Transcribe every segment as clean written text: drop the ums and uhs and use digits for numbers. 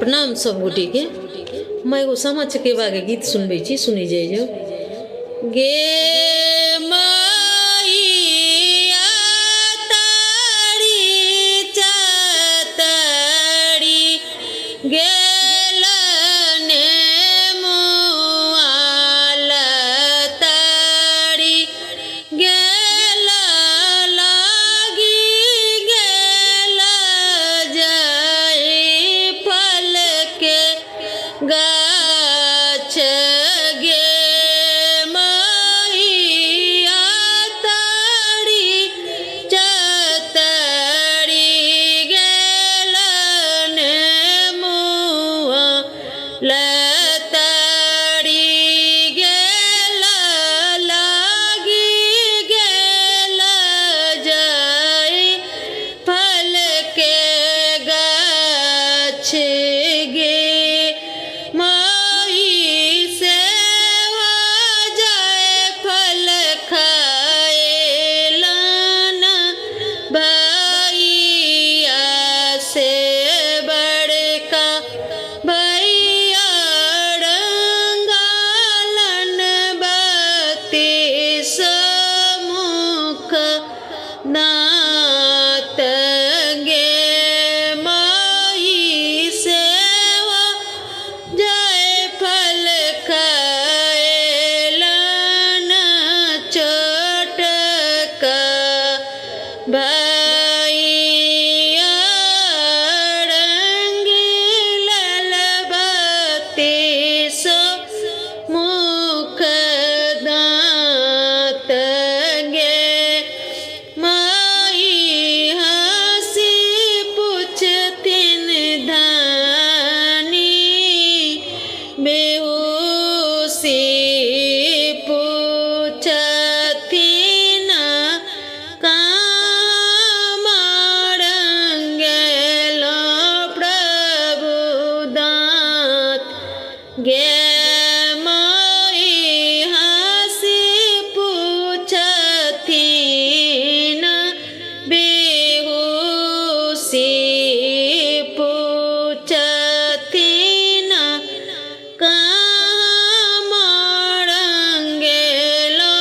प्रणाम सब गोटेके। हम एगो सामा चकेवाके गीत सुनबै छी, सुनै जाइ जाउ। गे मैया तारी चतरी गेल ने मुआल तारी गेल लागी गेल जाय फल के गाछ गे मैया तारी चतरी गेल ने मुआ लतरी गेल लागी गेल जाय फल के गाछ गे माई सेवा जाय फल खाएलन भैया से बड़का भैया रंगालन बत्तीस मुख दाँत गे माई सेवा जाय फल खाएलन छोटका भैया रंग लाल बत्तीस मुख दाँत गे माई हँसी पूछथिन धानी बेहोशी पूछथिन कहाँ रंगेलो प्रभु दाँत गे माई हँसी पूछथिन बेहोशी पूछथिन कहाँ रंगेलो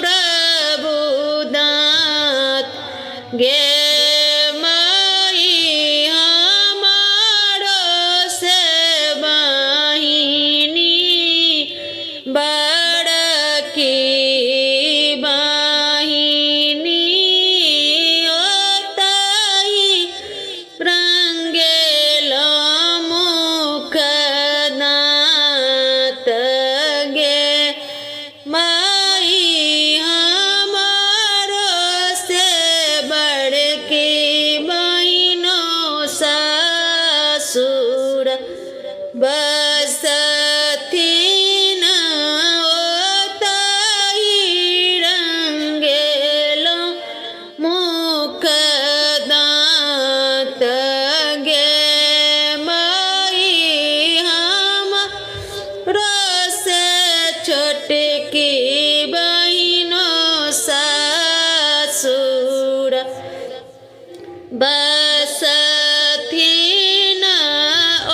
प्रभु दाँत गे माई हमारो से बहिनी बड़की बहिनी ओतहि रंगेलो मुख दाँत गे माई हमारो से बड़की बहिनो ससुर बसथिन ओतहि रंगेलो मुख दाँत गे माई हमरो से छोटकी बहिनो ससुर बसथिन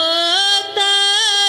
ओतहि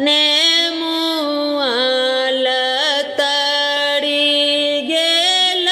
नेमुआ लतड़ी गेल।